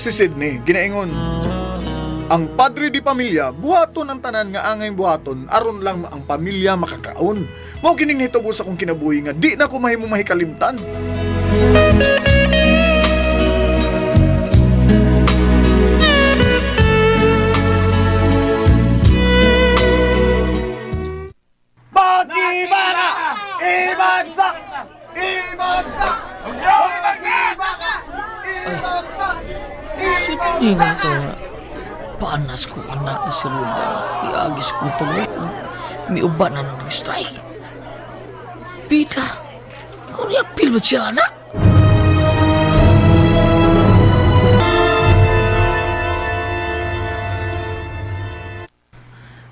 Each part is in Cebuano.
si Sydney, ginaingon. Ang padre di pamilya, buhaton ang tanan nga angay buhaton aron lang ang pamilya makakaon. Mao kining nahitabo sa akong kinabuhi nga di na ko mahimo mahikalimtan. Bagibaka! Ibagsak! Ibagsak! Bagibaka! Ibagsak! Sydney nga to. Panas ko anak na si Ruben. Iagis ko ito mo. Miuban na nang strike. Pita, kung niya ba siya anak?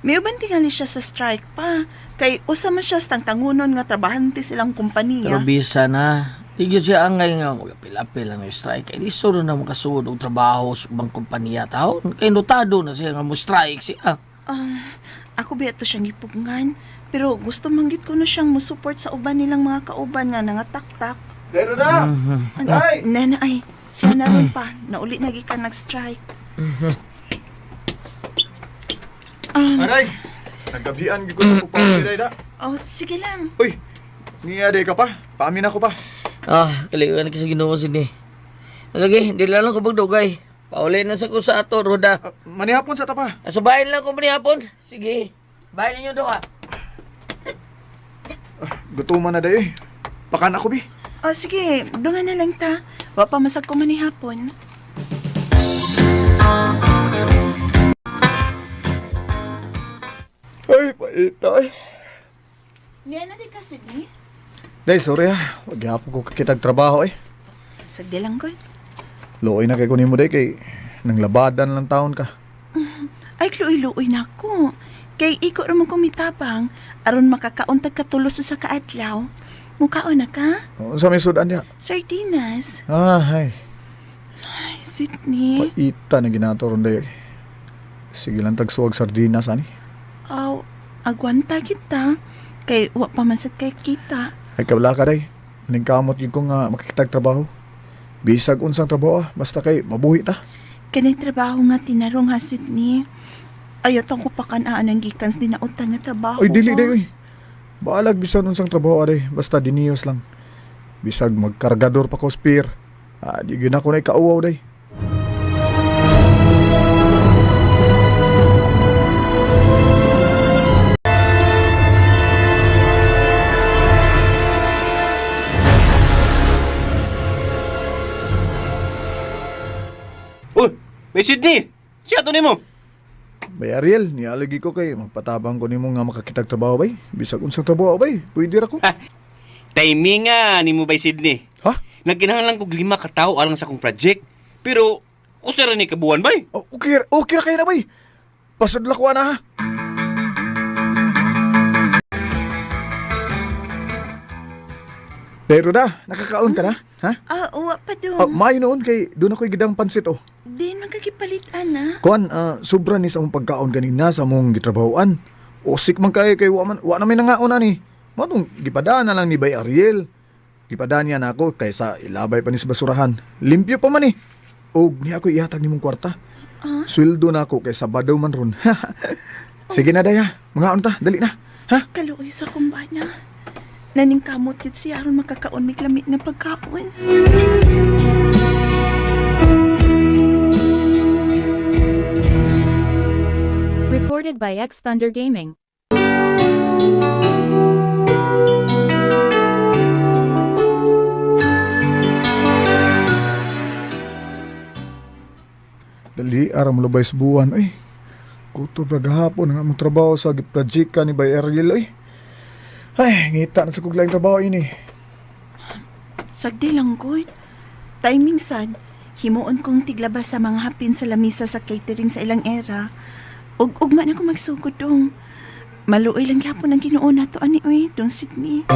Miuban tingali siya sa strike pa. Kay usa man siya sa tangtangunon nga trabahante silang kompanya. Pero bisa na. Di gyud siya angay nga magapil-apil ang strike. Kay lisod na makasuod og trabaho sa ubang kompanya taon. Kay notado na siya nga mo strike siya. Um, ako ba ito siyang gipugngan? Pero gusto manggit ko na siyang musupport sa uban nilang mga kauban nga nangataktak. Pero na! Ano, Ay! Nena ay, siya na ron pa. Nauli na gikan nag-strike. Aray! Naggabian gid ko sa pupang day da. Oh, sige lang. Uy, niya day ka pa. Paamin ako pa. Ah, kaliwan ka sa Ginoo Sydney. Sige, di lang ko magdugay. Pauli na sa ko sa ato, Roda. Ah, manihapon sa ta pa. Sa bahay lang ko manihapon. Sige. Bahay ninyo do ah. Gutuman na day eh. Pakan ako bi. Oh, sige, dungan na lang ta. Wa pa masag ko manihapon. Ay, paita ay. Niya na di ka, Sydney. Day, sorry ah. Wag gihapon ko kakitag trabaho eh. Sagdi lang ko. Luoy na kay kunin mo day kay nang labadan lang taon ka. Ay, luoy-luoy na ako. Kay iko ra man ko mitabang aron makakauntag katulos sa kaadlaw. Mukaon na ka? Unsa may sudan diha? Sardinas. Ah, ay. Ay, Sydney. Paita na ginato ron day. Sige lang tagsuwag sardinas ani. Aw, agwanta kita. Kay wa pa man sad kay kita. Ay kabla ka day. Ningkamot yun ko nga makikitag trabaho. Bisag unsang trabaho ah, basta kay mabuhi ta. Kanay trabaho nga tinarong ha, Sydney. Ayaw tong kupakan ang gikan sa dinautan nga trabaho. Oy, dili ha. day oy. Baalag bisan unsang trabaho aday, basta diniyos lang. Bisag magkargador pa ko spear. Ah, di gyud ako na ikauwaw day. Uy, may Sydney! Siya to nimo. Bay Ariel, nialagi ko kay magpatabang ko nimo nga makakitag trabaho bay. Bisag unsang trabaho bay, pwede ra ko. Timing nga nimo bay Sydney. Ha? Nagkinahanglan kog lima ka tawo alang sa akong project. Pero usa ra ni kabuan bay. Oh, okay, okay ra kayo na bay. Pasudla ko ana ha. Pero da, nakakaon ka na, ha? Ah, wa pa dong. Oh, maayo noon kay doon ako'y gidang pansit oh. Di man kagipalit ana. Kuan, sobra ni sa among pagkaon ganina sa among gitrabahoan. Usik man kay kay wa man wa na may nangaon ani. Mao tong gipadaan na lang ni Bay Ariel. Gipadaan niya na ako kaysa ilabay pa ni sa basurahan. Limpyo pa man eh. Og niya ako ihatag nimong kwarta. Ah? Sweldo na ako kay Sabado man ron. Sige na daya, mga ta, dali na. Ha? Kaluoy sa kumbana. Naningkamot yun siya aron makakaon mig lamit nga pagkaon. Recorded by X Thunder Gaming. Dali aram lubay sa buwan oy. Kutob ra gahapon ang among trabaho sa giproject ni Bay Ariel oy. Ay, ngita na sa kuglaing trabaho ini. Sagdi lang gud. Timing sad, himuon kong tiglabas sa mga hapin sa lamisa sa catering sa ilang era. Ug ugma na ko magsugod dong. Maluoy lang gyapon ang Ginoo nato ani oy, dong Sydney.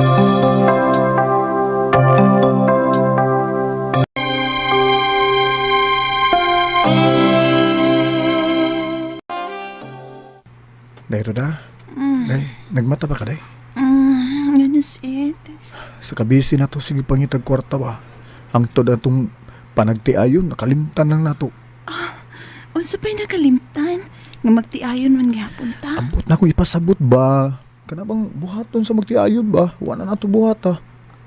Day Roda, day, nagmata ba ka day? Ano it? Sa kabisi na to sige pangitag kwarta ba. Ang tod atong panagtiayon nakalimtan lang nato. Unsa pa'y nakalimtan nga magtiayon man gihapon ta? Ambot na ko ipasabot ba? Kana bang buhaton sa magtiayon ba? Wa na nato buhat ah.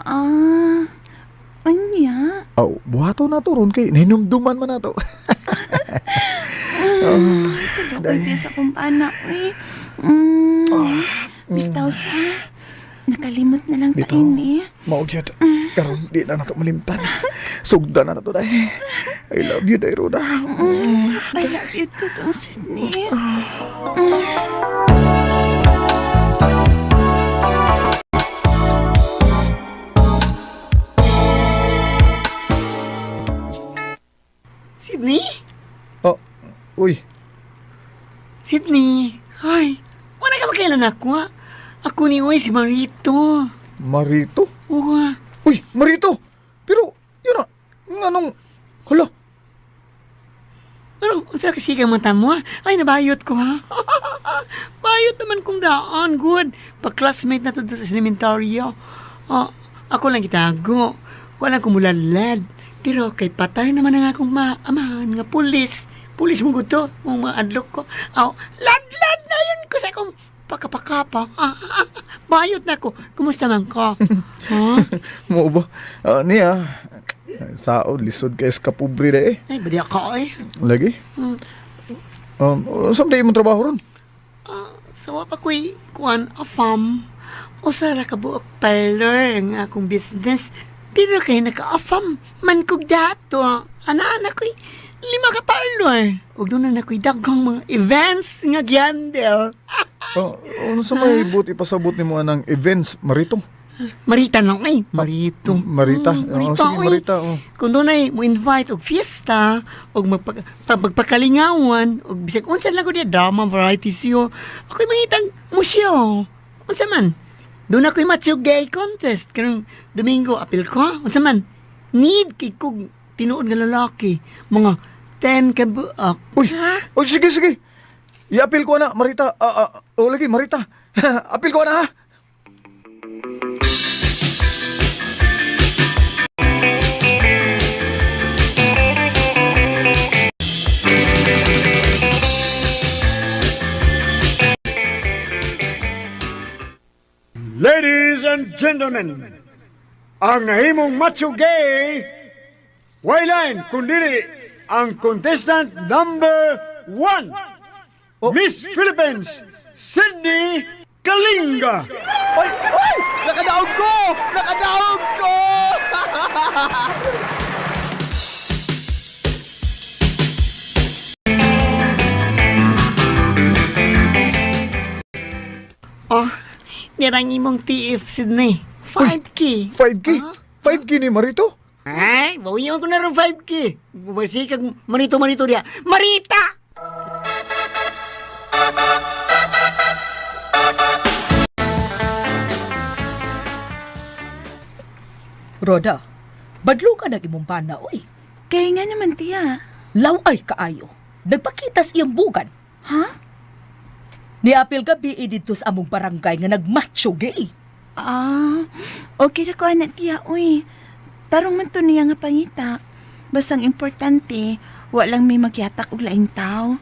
Ah, unya. Aw, buhaton na to ron kay hinumduman man nato. Ay, tiya sa kumpana, uy. Bitaw sa, nakalimot na lang ta Bitaw. ini. Mao gyud. Karon di na nato malimtan. Sugda na nato day. I love you day Roda. I love you too, Dong Sydney. Sydney? Oh, uy. Sydney? Ay, wala ka makailan ako ha? Ako ni Uy, si Marito. Marito? Oo. Uy, Marito! Pero, yun na, nganong, hala, Ano, unsa kasi kang mata mo ha? Ay, nabayot ko ha? Bayot naman kong daan, good. Pa-classmate na to doon sa elementaryo. Oh, ako lang gitago. Wala kong mulalad. Pero kay patay naman ang akong maamahan nga pulis. Pulis mo gusto, mong mga adlok ko. Aw, ladlad na yun ko sa akong pakapakapa. Bayot na ko. Kumusta man ko? Huh? mo ba? Ah, niya, saod, lisod kay sa kapobre na eh. Ay, badi ako eh. Lagi? Saan day imong trabaho ron? So, pa ko'y kuan afam. Usa ra ka buok parlor ang akong business. Pero kay naka-afam man kog dato. Ana-ana ko'y 5 ka parlor. Ug doon na ko'y daghang mga events nga gihandle. Oh, unsa may buot ipasabot nimo anang events, Marito? Marita lang ay. Marito. Marita. Marita, Oh, sige, oy. Marita. Oh. Kung doon ay mo invite og fiesta og magpakalingawan og bisag unsa lang ko diya drama variety show. Ako'y mangitang museo. Unsa man? Doon ako'y macho gay contest karong Domingo apil ko. Unsa man? Need kay kog tinuod nga lalaki mga 10 ka buok. Uy, Ha? uy, sige, sige. I-appeal ko na, Marita. Ah, ah, oh, lagi, Marita. Appeal ko na, ha? Ladies and gentlemen, ang nahimong macho gay, wayline kundili ang contestant number 1, Miss Philippines, Sydney Kalinga. Ay, ay! Nakadaog ko! Nakadaog ko! Oh, nirang imong TF Sydney. 5K. 5K? 5K ni Marito? Ay, bawian ko na rin 5K. Basikag marito-marito diya. Marita! Roda, badlo ka nag imong bana, oy. Kaya nga naman, tiya. Laway kaayo. Nagpakitas iyang bugan. Ha? Niapil gabi eh, didto sa among barangay nga nagmacho gay. Ah, okay ra ko anak tiya, uy. Tarong man to niya nga pangita. Basta ang importante, wa lang may magyatak og laing tao.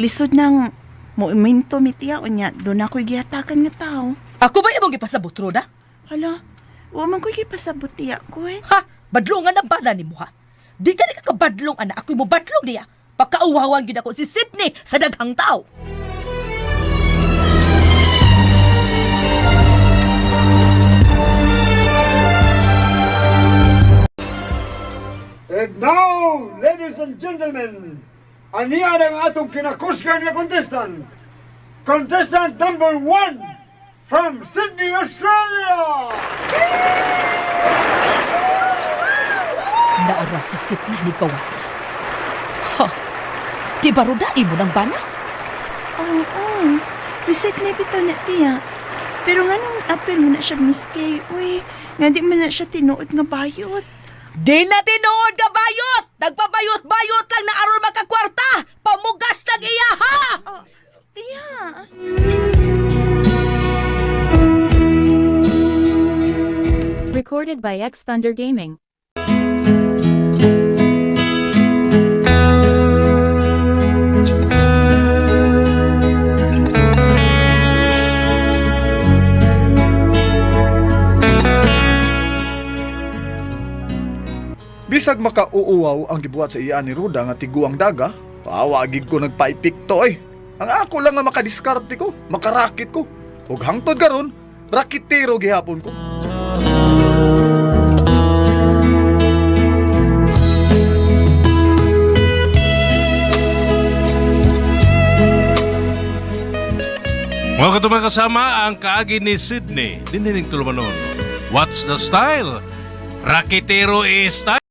Lisod nang moiminto mi tiya unya, doon ako'y giyatakan nga tao. Ako ba imong gipasabot, Roda? Hala, wa man ko'y gipasabot tiya ko eh. Ha? Badlongan ang bana nimo ha? Di ka ni kakabadlong ana, ako'y mobadlong niya. Pagkauhawan gid ako si Sydney sa daghang tao. And now, ladies and gentlemen, aniya ang atong kinakusgan nga contestant. Contestant number 1 from Sydney, Australia! Naara si Sydney ni gawas na. Ha? Di ba Roda imo ng bana? Oo, oo. Si Sydney bitaw na tiya. Pero nga nung apel mo na siya Miss Kay, uy, nga di man na siya tinuod nga bayot. Di na tinuod ka bayot! Nagpabayot-bayot lang na aron makakwarta! Pamugas ng iya ha! Oh, tiya. Recorded by X Thunder Gaming. Bisag makauuwaw ang gibuhat sa iya ni Ruda nga tiguang daga, tawa gid ko nagpaipikto eh. Ang ako lang nga makadiskarte ko, makarakit ko. Ug hangtod karon, rakitero gihapon ko. Mga katumang kasama ang kaagi ni Sydney, dinining tulumanon. What's the style? Rakitero is style.